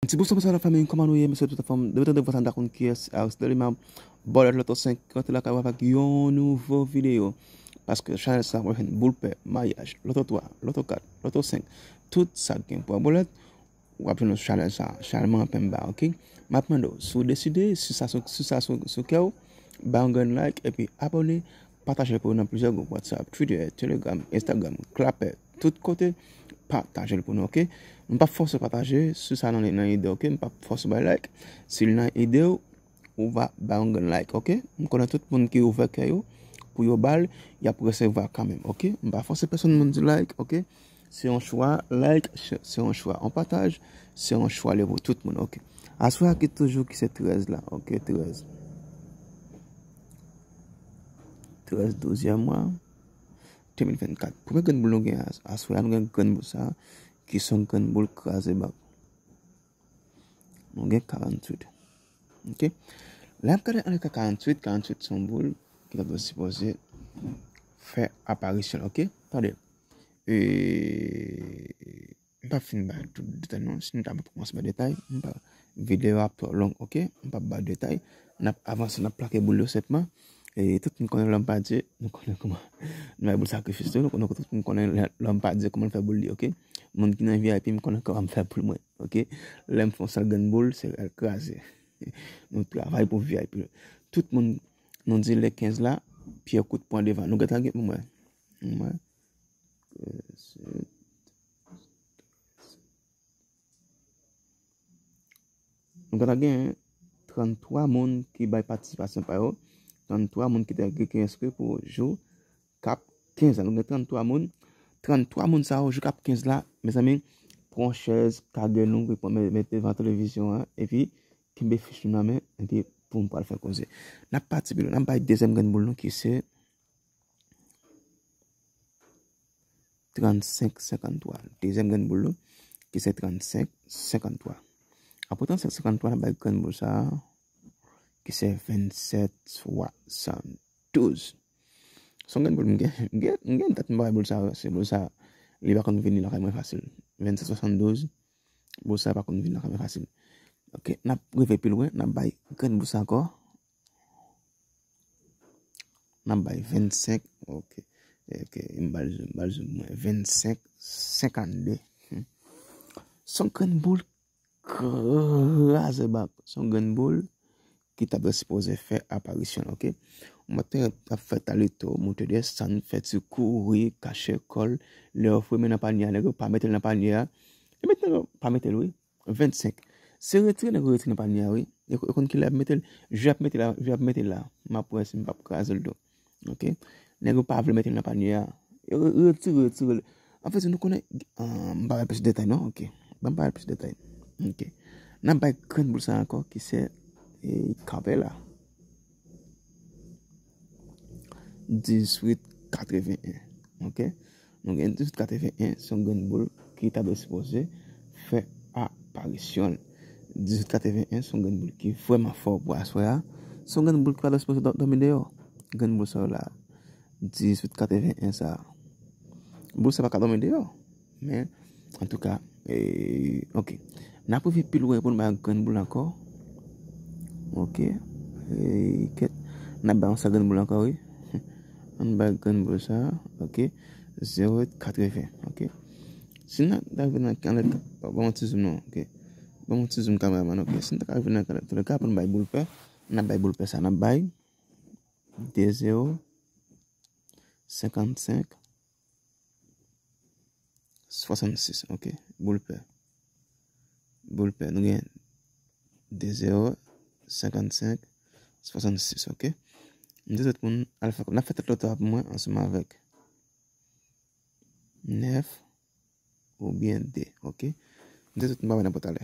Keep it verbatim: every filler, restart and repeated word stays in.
Ti bonswa, bonswa la fanmi, kòman nou ye? Mesye tout anfòm, depi tande vwa sa, m ta konn kiyès, Aristide Lima, Bòlèt Loto senk, rantre lakay ou avèk yon nouvo videyo. Paske chanèl sa, w ap jwenn boul pè, mayaj, loto twa, loto kat, loto senk, tout sa k gen pou bòlèt, w ap jwenn sou chanèl sa, chanèl Manman Penba, oke? M ap mande w, si w deside, si sa sou, si sa sou, sou kè w, ba yon grenn like, epi abòne, pataje l pou nou nan plizyè gwoup WhatsApp, Twitter, Telegram, Instagram, Clapper, tout kote, pataje l pou nou, oke? M p ap fòse w pataje, si sa nan, nan ide w, oke? M p ap fòse w bay like, si l nan ide w, ou va ba yon grenn like, oke? M konnen tout moun ki ouvè kè yo pou yo ba l, y ap resevwa kanmenm, oke? M pa fòse pèsonn moun di like, oke? Se yon chwa, like, se se yon chwa. Yon pataj, se yon chwa, li pou tout moun, oke? Aswè a ki toujou ki se trèz la, oke? Trèz. Trèz, douzyèm mwa, de mil vennkat. Premye grenn boul nou gen as-, aswè a, nou gen grenn boul sa, ki se yon grenn boul kraze bank. Nou gen karanntuit. Oke? Lè n ap gade anlè ka karanntuit, karanntuit se yon boul ki ta dwe sipoze fè aparisyon l, oke? Tande. E, m p ap fin bay tout detay non. Si m ta kòmanse bay detay, m pa, videyo a ap twò long, oke? M p ap bay detay. N ap avanse, n ap plake boul yo senpman. E tout moun konnen lòm pa Dye, nou konnen kòman nou bay boul sakrifis tou, nou konnen, tout moun konnen lè lòm pa Dye kòman l fè boul li, oke? Moun ki nan V I P, m konnen kòman m fè boul mwen, oke? Lè m fè yon sèl grenn boul, se rèl kraze. Nou travay pou V I P. Tout moun, nou di le kenz la, Pyè Kout pran devan. Nou gentan gen, mwen, mwen, euh, se Nou gentan gen tranntwa moun ki bay patisipasyon pa yo, tranntwa moun ki te, ki, ki enskri pou jou k ap kenz la. Nou gen tranntwa moun, tranntwa moun sa yo, jou k ap kenz la, mezanmi, pran yon chèz, kage nou, epi pran, met, met devan televizyon an, epi kenbe fich nou nan men, epi pou m pral fè koze. N ap pati pi lwen, n ap bay dezyèm grenn boul nou ki se trannsenk senkanntwa. Dezyèm grenn boul nou, ki se trannsenk senkanntwa. Apre trannsenk senkanntwa, n ap bay grenn boul sa a, ki se vennsèt swasanndouz. Se yon grenn boul m gen, m gen, m gen dat m pa bay boul sa a, se boul sa a, li pa konn vini lakay mwen fasil. Vennsèt swasanndouz, boul sa a pa konn vini lakay mwen fasil. Oke, n ap rive pi lwen, n ap bay grenn boul sa ankò. N ap bay vennsenk, oke. Oke, m ba l zoom, m ba l zoom mwen. Vennsenk senkannde. Hmm. Se yon grenn boul kraze bank. Se yon grenn boul ki ta dwe sipoze fè aparisyon l, oke? Mwen te ap fè talito, moute desann, fè ti kouri, kache kò l. Lè yo foure men nan panye a, nèg yo pa mete l nan panye a. Yo mete nèg yo pa mete l, wi. Vennsenk. Se retire nèg yo retire nan panye a, wi. Yo, yo konn kilè y ap mete l. Je ap mete la, je ap mete la. M ap wè si m p ap kraze l tou. Oke? Nèg yo pa vle mete l nan panye a. Yo re-, retire, retire l. Anfèt, nou konnen, ah, m pa bay plis detay, non? Oke. Ban m pa bay plis detay. Oke. N ap bay grenn boul sa ankò, ki se, e, kanpe la. Dizuit katreven en. Oke? Nou gen dizuit katreven en, se yon grenn boul ki ta dwe sipoze fè aparisyon l. Dizuit katreven en, se yon grenn boul ki vrèman fò pou aswè a. Se yon grenn boul ki pa dwe sipoze dò-, dòmi deyò. Grenn boul sa yo la. Dizuit katreven en sa. Boul sa pa ka dòmi deyò. Men, antouka, e, oke. N ap rive pi lwen pou n bay grenn boul ankò. Oke. E, kèt. N ap bay yon sèl grenn boul ankò, wi. Ann bay grenn boul sa, oke. Zewo uit katreven, oke. Si n ta rive nan, anlè, ban m yon ti zoom non, oke. Ban m yon ti zoom kameramann, oke. Si n ta ka rive nan, anlè, antouka, pou n bay boul pè, n ap bay boul pè sa, n ap bay de zewo senkannsenk swasannsis, oke. Boul pè. Boul pè. Nou gen de zewo senkannsenk swasannsis, oke. M di tout moun al fè kòb. N ap fè tèt loto a pou mwen ansanm avèk nèf oubyen de, oke. M di tout moun pa wè nan pòtalè.